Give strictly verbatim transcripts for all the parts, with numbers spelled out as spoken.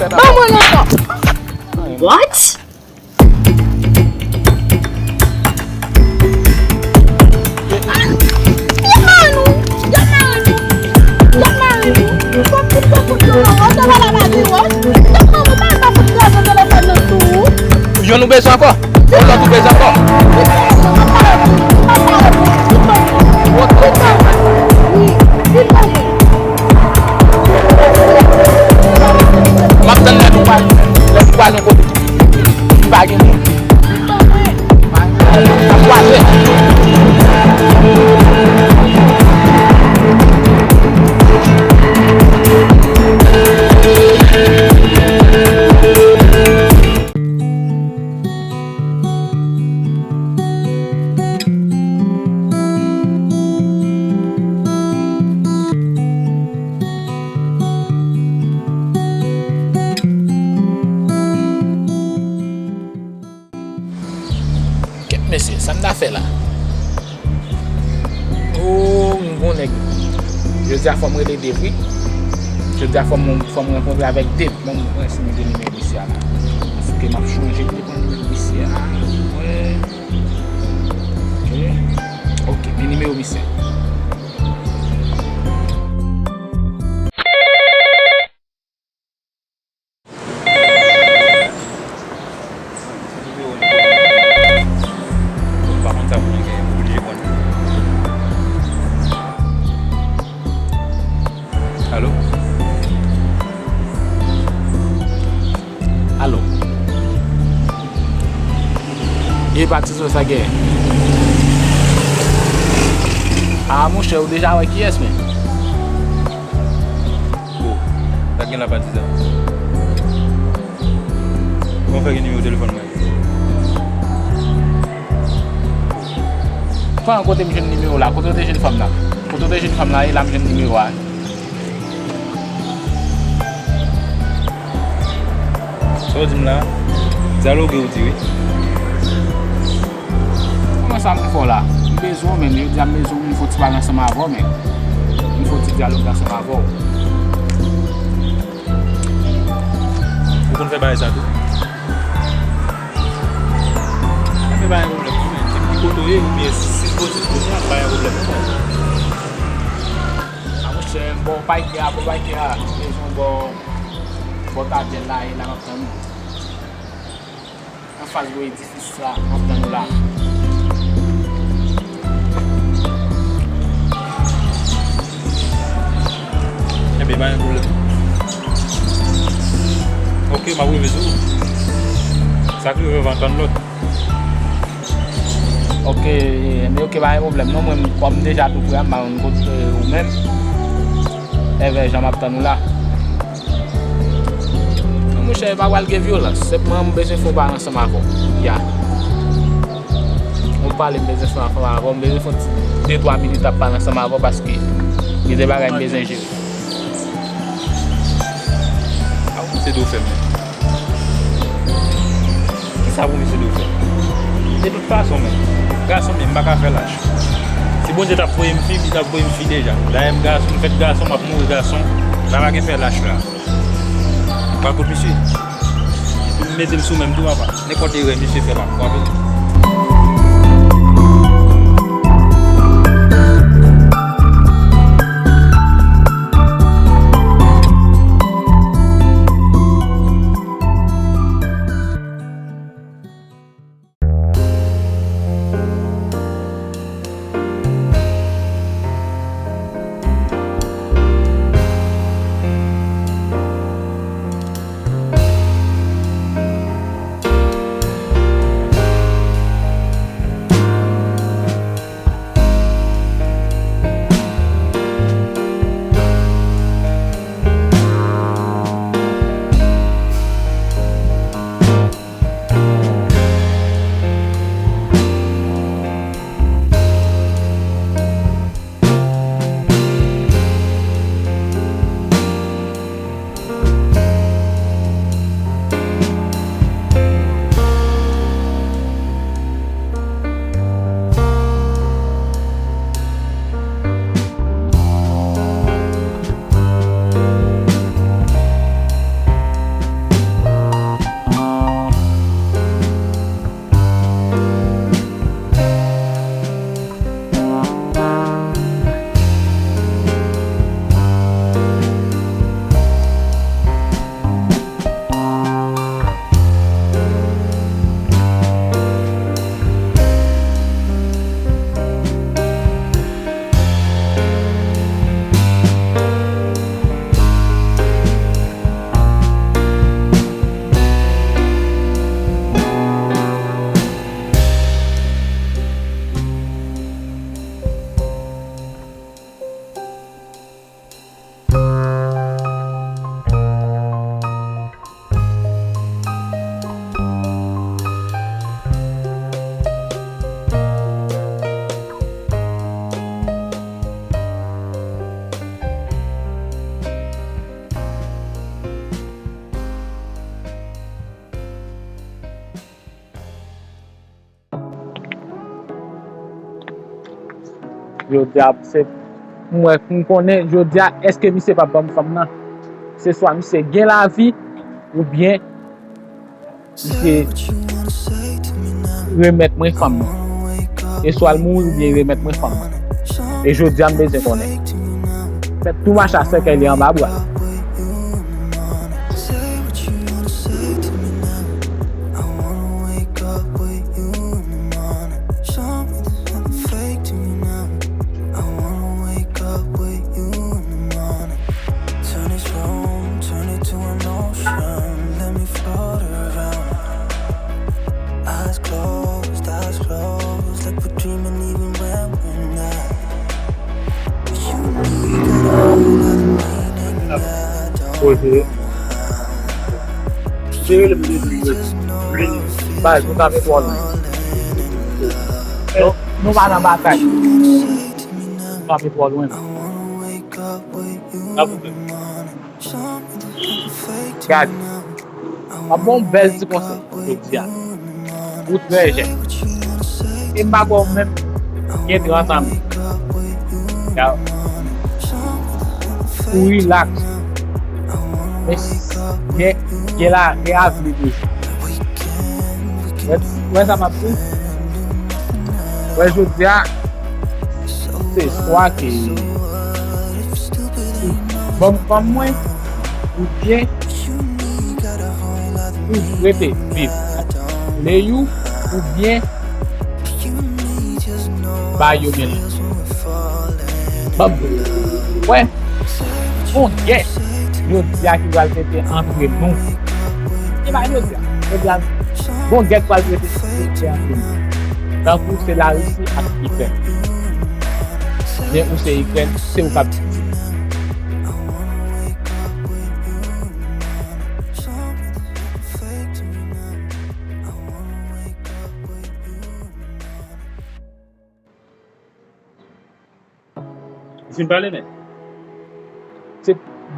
Ban mwen l ankò. What? Yo mare nou! Yo mare nou! Yo mare nou! Fòk nou pran kout yo nan wòch, sa va la mare wòch. Yo pran nou, pa pa fout kraze telefòn nan sou ou. Youn ou bezwen ankò? Yon lòt ou bezwen ankò? Li pa yon moun, li pa yon moun, li pa yon moun, li pa yon moun. Li pa yon moun. Wi, li pa yon moun. M ap tann lè nou pral, lè nou pral yon kote ki pa gen moun. N ap kwaze. Kèt mesye, sa m ta fè la? Oh, m gon nèg. Jodi a fò m rele Dave, wi. Jodi a fò m, fò m rankontre avèk Dave. Ban m wè si m gen nimewo misye a la. Paske m ap chonje pou m pran nimewo misye a. Mwen. Ok. Ok, men nimewo misye. Alo? Alo? E patizan sa gen? A, monchè, ou deja wè kiyès, men? Oh, sa gen la patizan? Kòman w fè gen nimewo telefòn mwen? Fran, kote m jwenn nimewo la? Kote w te jwenn fanm nan? Kote w te jwenn fanm nan? E la m jwenn nimewo a. Sa w di m la? Dyaloge ou di wi. Kòman sa m fè w la? M bezwen w, men jodi a m bezwen w, m fè w ti pale ansanm avè w, men. M fè w ti dyaloge ansanm avè w. Ou konn fè bagay sa tou? Sa fè pa gen pwoblèm non, men. Depi kote w ye, oubyen si l posib kounye a, pa gen pwoblèm non, men. A monchè, m ba w pake a, ba w pake a. M bezwen w bò, bò kadyèl la, e la m ap tann ou. Anfas gwo edifis la, m ap tann ou la. Enben, pa gen pwoblèm. Ok, m ap rive sou ou. Sa k rive anvan tann lòt. Ok, enben ok, pa gen pwoblèm non. Mwen, kòm m deja tou prè a, m pa konn kot, e, ou menm. Enben, jan m ap tann ou la. Non, monchè, e pa pral gen vyolans. Senpman, m bezwen fè yon pale ansanm avè w. Ya. Yon pale m bezwen fè ansanm avè w. M bezwen fè yon ti de twa minit ap pale ansanm avè w paske gen de bagay m bezwen jere. A, ou se do fè m. Kisa pou misye dwe fè? De tout fason, men, gason, men, m pa ka fè lach. Si Bondye t ap voye m fi, li t ap voye m fi deja. Dayè, m gason, m fèt gason, m ap mouri gason. La pa gen fè lach la. Pa kot misye. Epi m mete m sou men m tou, papa. Nenpòt erè misye fè la, w ap wè. Jodi a, se, m wè, m konnen, jodi a, èske misye p ap ban m fanm nan? Se swa misye gen lavi, oubyen misye remèt mwen fanm nan. E swa l mouri oubyen remèt mwen fanm nan. E jodi a, m bezwen konnen. Fè tou mache a sèkèy li anba bra l. Poze. Baz, nou kanpe twò lwen. Nou, nou pa nan batay. Nou kanpe twò lwen la. Gade. M ap ba w yon bèl ti konsèy jodi a. Ou trè jèn. E m pa kwè w menm gen trant an menm. Ya. Ou rilaks. Men gen, gen la, gen avni toujou. Wè, wè sa m ap di? Wè jodi a, se swa ke ou ban m fanm mwen, oubyen ou rete viv leyou, oubyen ba yo men l. Ban m wè, gon gè jodi a ki pral pete antre nou. E pa jodi a, jodi a, gon gè k pral pete antre nou. Tankou se Larisi ak Ikrèn. Men ou se Ikrèn, se ou k ap di. Ou fin pale, men. Se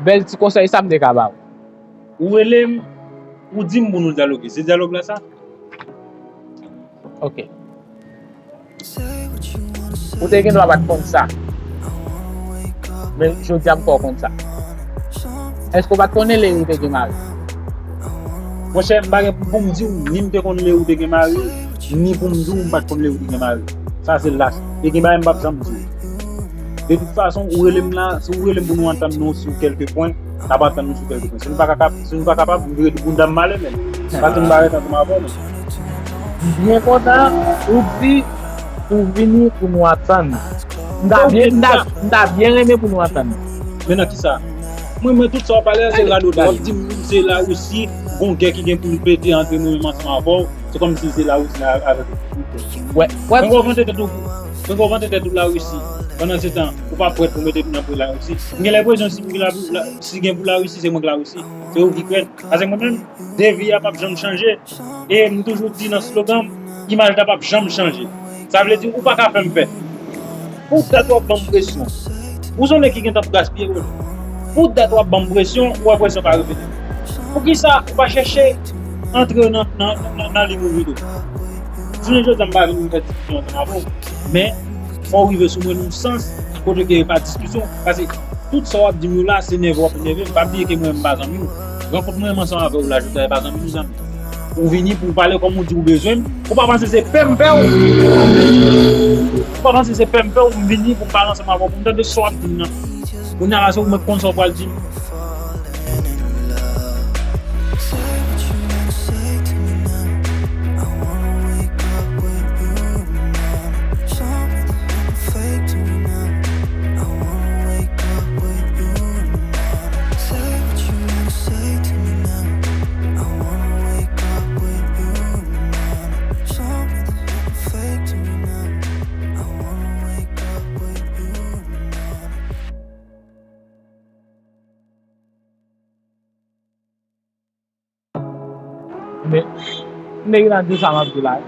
bèl ti konsèy sa m te ka ba w. Ou rele m, ou di m pou nou dyaloge. Se dyalòg la sa? Ok. Ou te gen dwa pa t konn sa. Men jodi a m fè w konn sa. Èske w pa t konnen Leyou te gen mari? Monchè, m pa gen pou m di w, ni m te konn Leyou te gen mari, ni pou m di w m pa t konn Leyou te gen mari. Sa se lach. E gen bagay m p ap janm di w. De tout fason, ou rele m la, si ou rele m pou nou antann nou sou kèlke pwen, n ap antann nou sou kèlke pwen. Si nou pa kapab, si nou pa kapab, m vire di bounda m ale, men. Paske m pa ret ansanm avè w, men. M byen kontan ou di ou vini pou nou antann. M ta byen, m ta, m ta byen renmen pou nou antann. Men nan kisa? Mwen, mwen, tout sa w ap pale a, se radòt. W ap di m se Larisi, gon gè ki gen pou l pete antre nou menm ansanm avè w. Se kòmsi se Larisi la avèk ou. Wè, wè. Mwen, w vante tèt ou, mwen, w vante tèt ou Larisi. Pandan se tan, ou pa prèt pou mete nan peyi Larisi. M gen lenpresyon si m gen la, la, si gen pou Larisi, se mwen k Larisi. Se ou ki prèt. Paske mwen menm, devi a p ap janm chanje. E m toujou di nan slogan m, imaj la p ap janm chanje. Sa vle di, ou pa ka fè m pè. Pou dat w ap ban m presyon. Ou se yon nèg ki gentan ap gaspiye, bro. Pou dat w ap ban m presyon, ou wè presyon pa repete. Poukisa ou pa chèche antre nan, nan, nan, nan liy mouvman tou? Jounen jodi a, m pa vin pou m fè diskisyon ansanm avè w. Men, fò w rive sou mwen nan yon sans, kote ke e pa diskisyon. Paske tout sa w ap di m yo la, se nève w ap nève m. Pa bliye ke mwen menm m pa zanmi w. Rankont mwen menm ansanm avè w la, jodi a, e pa zanmi nou, zanmi. Ou vini pou w pale kòm ou di ou bezwen m. Ou pa panse se pè m fè w? Ou pa panse se pè m fè w? M vini pou m pale ansanm avè w, pou m tande sa w ap di m nan. Kounye a la, se ou menm k konn sa w pral di m. Men, m te gentan di sa m ap di la wi.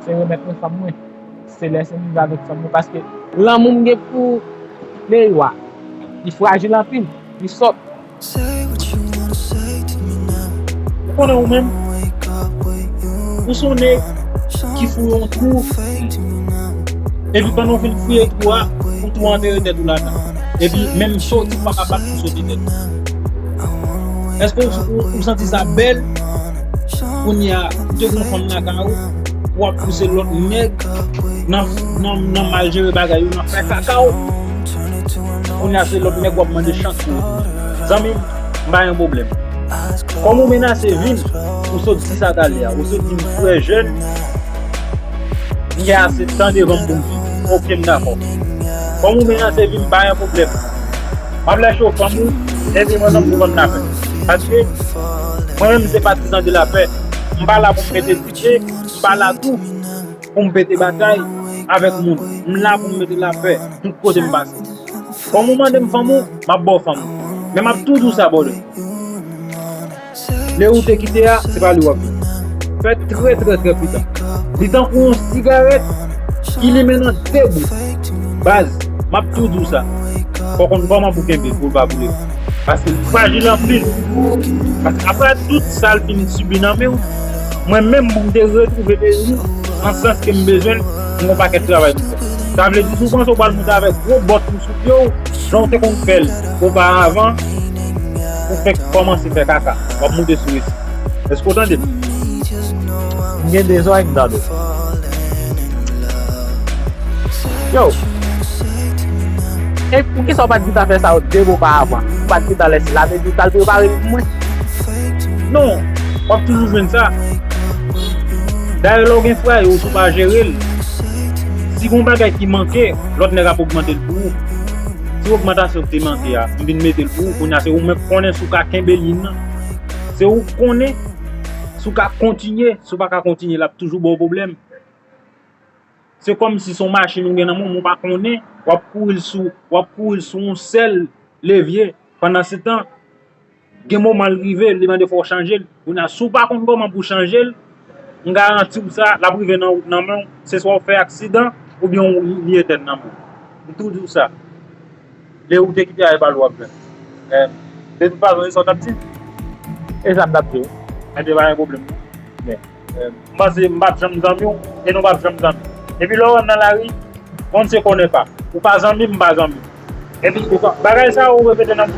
Se remèt mwen fanm mwen. Se lèse m viv avèk fanm mwen. Paske lanmou m gen pou Leyou a, li frajil anpil, li sòt. Ou konnen ou menm, ou se yon nèg ki fouye yon twou, epi pandan w fin fouye twou a, tou antere tèt ou ladan. Epi menm soti ou pa ka bat pou soti tèt ou. Èske ou, ou, ou santi sa bèl? Kounye a, ou te gen yon fanm lakay ou, w ap pouse lòt nèg nan, nan, nan mal jere bagay yo, nan fè kaka w. Kounye a, se lòt nèg w ap mande chans pou yo. Zanmi m, m pa gen pwoblèm. Kòm ou menase vi m, ou sot di sa talè a, ou sot di m frè jèn, m gen ase tan devan m pou m viv. Oke, m dakò. Kòm ou menase vi m, pa gen pwoblèm. M ap lèche w fanm ou, epi mwen menm pou vann lapè. Paske mwen menm se patizan de lapè. M pa la pou m mete pye, m pa la tou pou m pete batay avèk moun. M la pou m mete lapè tout kote m pase. Kòm ou mande m fanm ou, m ap ba w fanm ou. Men m ap tou di w sa, brother. Lè ou te kite a, se pa li w ap vin. Fè trè, trè, trè pita. Li tankou yon sigarèt ki limen nan de bout. Baz, m ap tou di w sa. Fò w konn kòman pou kenbe l, pou l pa boule. Paske l frajil anpil. Paske apre tout sa l fin sibi nan men w, mwen menm pou m te retwouve peyi m, nan sans ke m bezwen l, m gon pakèt travay pou fè. Sa vle di, si w panse w pral monte avèk gwo bòt pou sou pye w, jan w te konn fè l oparavan, ou fèk kòmanse fè kaka. W ap moute sou resi. Èske w tande m? M gen de zòrèy, m tande w. Yo! E poukisa w pa t gentan fè sa yo de mo pa avan? Ou pa t gentan lèse l ale, di w t al prepare li pou mwen? Non, w ap toujou jwenn sa. Dayè, lè w gen frè, ou si w pa jere l, si gon bagay ki manke, lòt nèg ap ogmante l pou ou. Ti ogmantasyon ki te manke a, m vin mete l pou ou, kounye a se ou menm k konnen si w ka kenbe liy nan. Se ou k konnen si w ka kontinye, si w pa ka kontinye, l ap toujou ba w pwoblèm. Se kòmsi se yon machin ou gen nan men w, men w pa konnen, w ap kouri l sou, w ap kouri l sou yon sèl levye. Pandansetan, gen moman l rive, li mande fò w chanje l. Kounye a, si w pa konn kòman pou w chanje l, m garanti w sa, l ap rive nan wout nan men w, se swa w fè aksidan, oubyen w li etèn nan men w. M tou di w sa. Lè ou te kite a, e pa l w ap jwenn. Eh, de tout fason, e sa w t ap di? E sa m t ap di w. Ebyen, pa gen pwoblèm. Men, eh, m panse m p ap janm zanmi w, e nou p ap janm zanmi. Epi lè w wè m nan lari, on ne se connaît pas. Ou pa zanmi m, m pa zanmi w. Epi, bagay sa yo repete nan